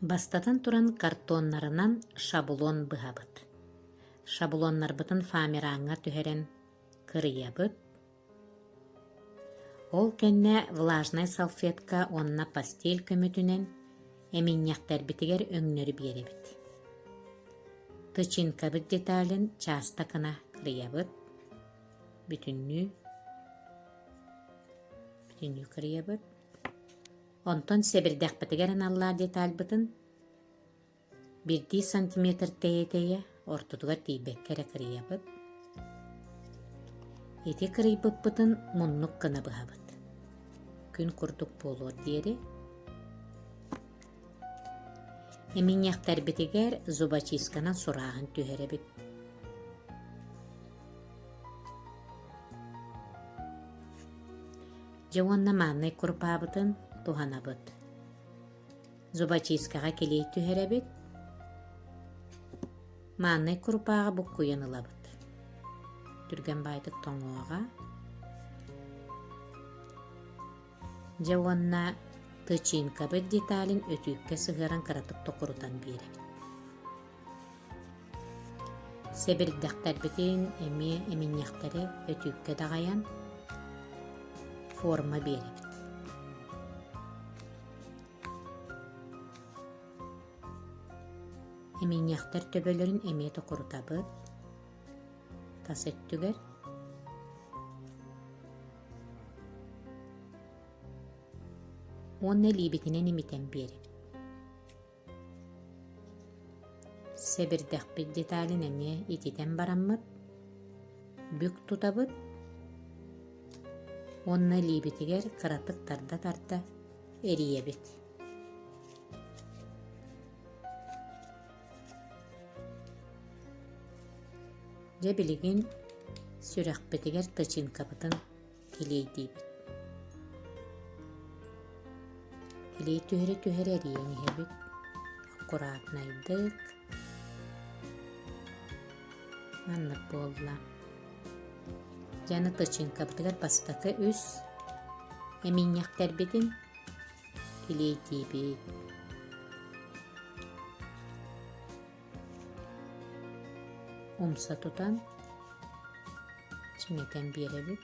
Бастатан туран картоннарынан шаблон быһабыт. Шаблоннарбытын фоамираҥҥа түһэрэн кырыйабыт. Ол кэннэ влажнай салфетка уонна постель көмөтүнэн эминньэхтэрбитигэр өҥнөрү биэрэбит. Тычинкабыт деталын чааста гына кырыйабыт. Бүтүннүү бүтүннүү кырыйабыт. Онтон сэбирдэхпитигэр аналлаах детальбытын биирдии сантиметр тэйэ-тэйэ ортотугар тиийбэккэ эрэ кырыйабыт. Ити кырыйбыппытын муннук гына быһабыт. Күн курдук буолуор диэри. Эминньэхтэрбитигэр зубочистканан сурааһын түһэрэбит. Дьэ уонна мааннай курупаабытын туһанабыт. Зубочисткаҕа килиэй түһэрэбит, мааннай курупааҕы буккуйан ылабыт. Түргэн баайдык тоҥуоҕа. Дьэ уонна тычинкабыт деталин өтүүккэ сыһыаран кыратык токурутан биэрэбит. Сэбирдэхтэрбитин эмиэ эминньэхтэри өтүүккэ даҕайан форма биэрэбит. Эминньэхтэр төбөлөрүн эмиэ токурутабыт тас өттүгэр. Уонна илиибитинэн имитэн биэрэбит. Сэбирдэхпит деталин эмиэ ититэн бараммыт, бүк тутабыт уонна илиибитигэр кыратык тарда-тарда эрийэбит. Дьэ билигин сүрэхпитигэр тычинкабытын килиэйдиибит. Килиэй түһэрэ-түһэрэ эрийэн иһэбит. Аккуратнайдык. Маннык буолла. Дьэ аны тычинкабытыгар бастакы үс эминньэхтэрбитин килиэйдиибит. Умса тутан чиҥэтэн биэрэбит.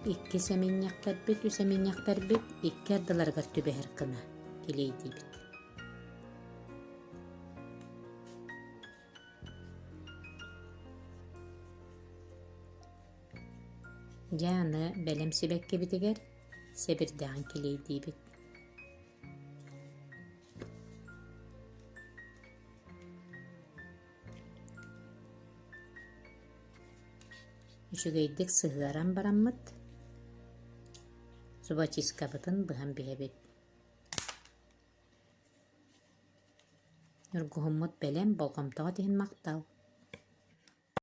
Икки сэминньэхтэрбит, үс эминньэхтэрбит икки ардыларыгар түбэһэр гына килиэйдиибит. Дьэ аны бэлэм сибэккибитигэр сэбирдэҕин килиэйдиибит. Үчүгэйдик сыһыаран бараммыт, зубочисткабытын быһан биһэбит. Ньургуһуммут бэлэм, болҕомтоҕут иһин махтал!